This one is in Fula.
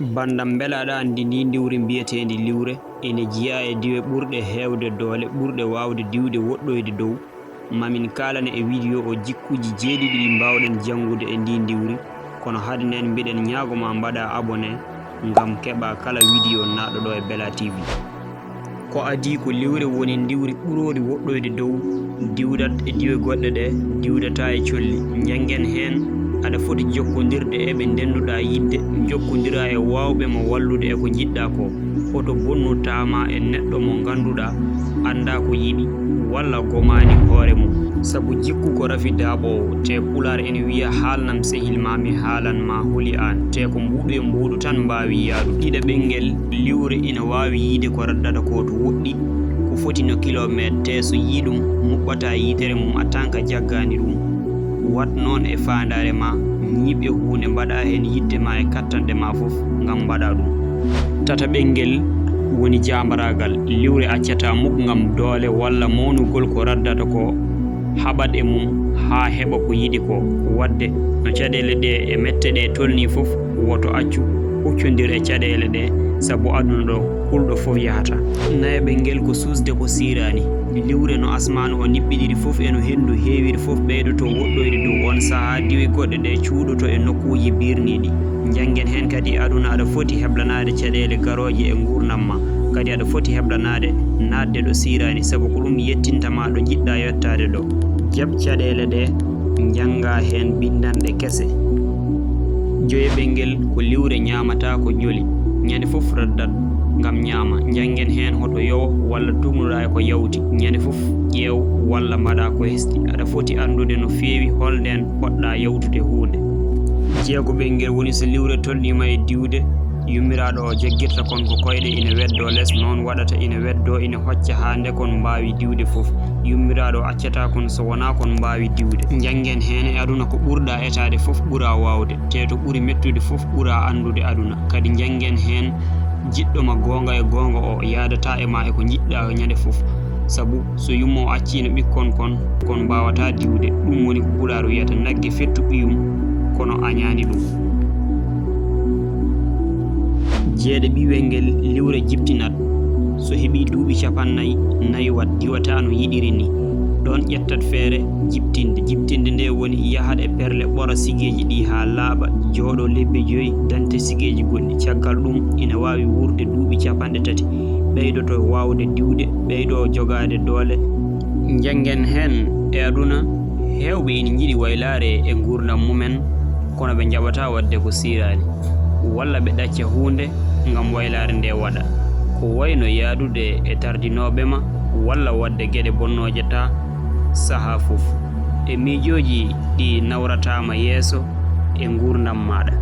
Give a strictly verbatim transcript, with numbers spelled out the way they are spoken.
Banndam, mbela aɗa anndi ndii ndiwri mbiyeteendi liwre? Ene jeyaa e diwe ɓurɗe heewde doole, ɓurɗe waawde diwde woɗɗoyde dow. Ma min kaalane e widiyo o jikkuuji jeeɗiɗi ɗi mbaawɗen janngude e ndii ndiwri. Kono hade nden, mbiɗen ñaago ma mbaɗaa abonné ngam keɓaa kala widiyo naatɗo ɗo e Bella T V. Ko adii ko liwre woni ndiwri ɓurooɗi woɗɗoyde dow, diwdat e diwe goɗɗe ɗe diwdataa e colli. Njanngen heen, aɗa foti jokkondirde e ɓe ndenduɗaa yiɗde, njokkondiraa e waawɓe ma wallude e ko njiɗɗaa ko. Hoto bonnu taama e neɗɗo mo ngannduɗaa anndaa ko yiɗi, walla gomaani hoore mum. Sabu jikku ko rafi daaɓoowo, te Pulaar ene wiya, "Haalnam sehil ma mi haalan ma holi aan." Te ko mbuuɗu e mbuuɗu tan mbaawi yaadu. Ɗiɗaɓel ngel, liwre ina waawi yiyde ko raddata ko to woɗɗi, ko foti no kilomeet, te so yii ɗum, muɓɓata yitere mum a tan ka jaggaani ɗum. Waɗ noon e faandaare ma, ñiiɓ e huunde, mbaɗa heen yiɗde ma e kattanɗe ma fof ngam mbaɗa ɗum. Tataɓel ngel woni jaambaraagal. Liwre accataa muk ngam doole walla mawnugol ko raddata ko haɓat e mum haa heɓa ko yiɗi ko. Waɗde no caɗeele ɗe e mette ɗe tolnii fof, woto accu huccondir e caɗeele ɗe, sabu aduna ɗo kulɗo fof yahata. Nayaɓel ngel ko suusde ko siiraani. Liwre no asmaanu o niɓɓiɗiri fof e no henndu heewiri fof ɓeydoto woɗɗoyde dow. On sahaa diwe goɗɗe ɗe cuuɗoto e nokkuuji biirniiɗi. Njanngen heen kadi aduna aɗa foti heblanaade caɗeele garooje e nguurndam ma. Kadi aɗa foti heblanaade naatde ɗo siiraani, sabu ko ɗum yettinta ma ɗo njiɗɗaa yettaade ɗo. Jaɓ caɗeele ɗe, njannga heen binndanɗe kese. Joyaɓel ngel ko liwre ñaamataa ko ƴoli. Ñande fof raddat ngam ñaama. Njanngen heen hoto yowo walla tuugnuɗaa e ko yawti. Ñande fof ƴeew walla mbaɗa ko hesɗi. Aɗa foti anndude no feewi hol ndeen poɗɗaa yawtude huunde. Jeegoɓel ngel woni so liwre tolniima e diwde, yummiraaɗo o jaggirta kon ko koyɗe ina weddoo les, noon waɗata ina weddoo ina hocca haa nde kon mbaawi diwde fof. Yummiraaɗo o accataa kon so wonaa kon mbaawi diwde. Njanngen heen e aduna ko ɓurɗaa etaade fof ɓuraa waawde, te to ɓuri mettude fof ɓuraa anndude aduna. Kadi njanngen heen jiɗɗo ma goonga e goonga o yaadataa e ma e ko njiɗɗaa ñande fof. Sabu so yumma o acciino ɓikkon kon, kon mbaawataa diwde. Ɗum woni ko Pulaar wiyata nagge fettu ɓiyum, kono a ñaani ɗum. Jeeɗiɓel ngel liwre jibtinat. So heɓii duuɓi capannay, naywat, diwataa no yiɗiri ni. Ɗoon ƴettat feere jibtinde. Jibtinde nde woni yahat e perle ɓora sigeeji ɗi haa laaɓa, jooɗo lebbi joyi, dante sigeeji goɗɗi. Caggal ɗum, ina waawi wuurde duuɓi capanɗe tati. Ɓeydoto waawde diwde, ɓeydo jogaade doole. Njanngen heen e aduna, heewɓe ina njiɗi waylaare e nguurndam mumen, kono ɓe njaɓataa waɗde ko siiraani, walla ɓe ɗacca huunde ngam waylaare nde waɗa, ko wayno yahdude e tardinooɓe ma, walla waɗde geɗe bonnooje ta sahaa fof. E miijooji ɗi nawrataa ma yeeso e nguurndam maaɗa.